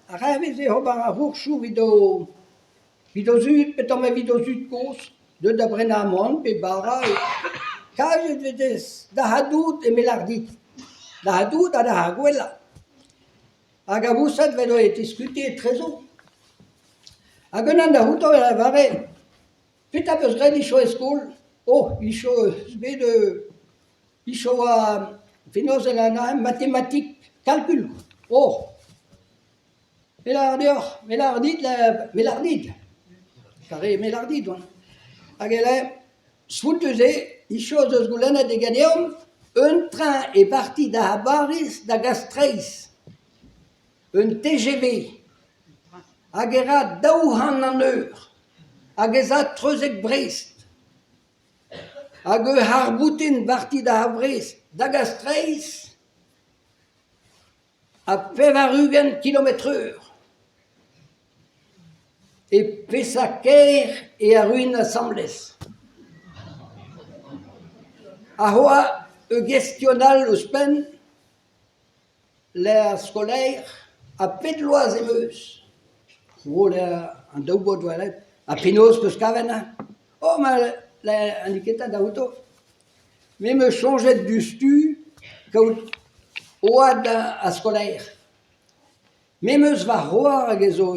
Ar re-se ober ar c'hoursoù evit o evit o zud petamp evit o zud-kozh deuet da brenañ amann pe bara. Kavet e vez da c'hadout e Melardi, da c'hadout ha da gwellañ. Hag a-voused 'vel e tiskute etrezo. Hag unan da c'houto e lavare petra 'peus graet hiziv e skol ? Oh hiziv eus bet hiziv oa penaos e lavaran matematik kalkul oh me 'lavar deoc'h me 'lavar dit me 'lavar dit kar eo me 'lavar dit oan hag e lâr spontus eo hiziv ez eus goulennet diganeomp un tren e parti da Bariz da Gastreiz un TGV hag e ra 200 an eur hag ez a 'trezek Brest hag ur c'harr-boutin parti da Brest da Gastreiz Ha 80 kilometr eur. E peseurt kêr e arruint asambles ? Ha c'hoazh ur gestion all ouzhpenn, lec'h ar skolaer, ha pet vloaz em eus ? O lec'h an daou baotr war-lerc'h, ha penaos 'peus kavet anezhañ ? Oh ma an niketa da outo. Me 'm eus soñjet diouzhtu kaout oad ar skolaer. Me 'm eus va c'hoar hag a zo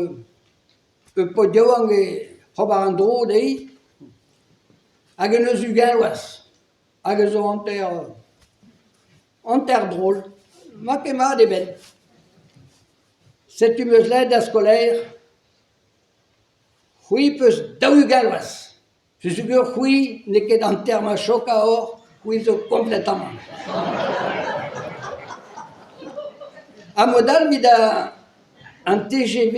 ur paotr yaouank oc'h ober an dro dezhi hag en deus 20 vloaz hag a zo hanter drol, n'emañ ket mat e benn. Setu 'm eus lakaet da skolaer, c'hwi 'peus 40 vloaz. Peogwir c'hwi n'eo ket an term a chokañ oc'h, c'hwi zo kompletamant. Ha mod all evit an TGV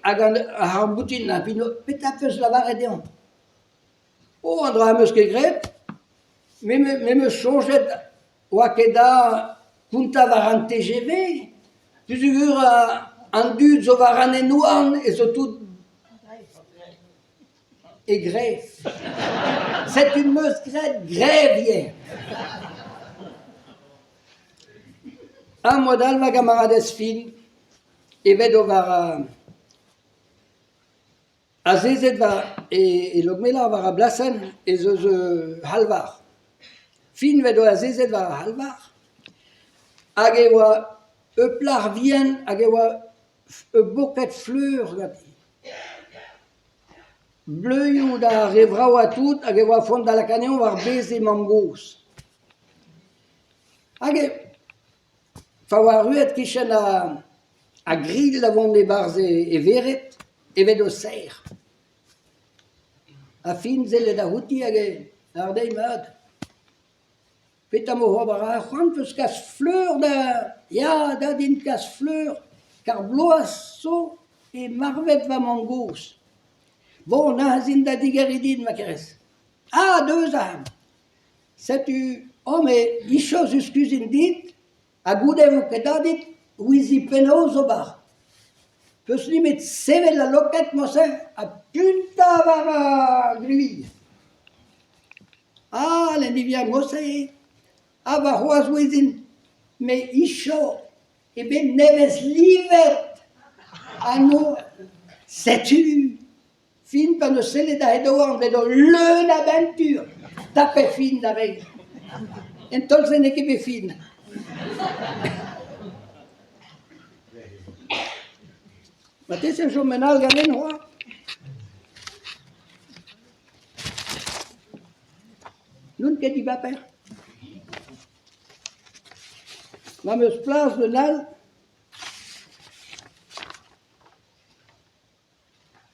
hag ar c'harr-boutin, petra 'peus lavaret dezhañ ? Oh, an dra 'm eus ket graet, me 'm eus soñjet 'oa ket da kontañ war an TGV peogwir an dud zo war an hent-houarn e zo tout E grev. Setu 'm eus graet grev ivez. Ha mod all ma gamaradez fin evet o war azezet war e Lokmela war ar blasenn ez eus ur c'halvar. Fin 'vet o azezet war ar c'halvar hag e oa ur plac'h vihan hag e oa ur boked fleur ganti. Bleunioù d'ar re vravañ tout hag e oa font da lakaat anezhañ war bez he mamm-gozh. Hag e pa oa arruet 'kichen ar grilh da vont e-barzh e vered evet o serr. Ha fin sellet outi hag e lâr dezhi mat. Petra 'mo ober a c'hoant 'peus kas fleur da ya da din kas fleur kar bloaz zo eo marvet va mamm-gozh. Bon neuze int da digeriñ din ma kerez. Ah deus aze ! Setu oh me dichañs eskuzin dit ha goude 'vo ket da dit 'ouizi penaos ober. 'Peus nemet sevel al loked morse ha puntañ war ar gruilh. Ah, l'endiviañ mod-se eo. Ha warc'hoazh 'ouezin me isho eo bet nevez-livet ha no setu fin pa 'neus sellet he daouarn bet o leun a bentur tapet fin da reiñ. En taol-se n'eo ket bet fin. Marteze e chom un all ganin c'hoazh. N'on ket dibaper. Ma 'm eus plas d'un all.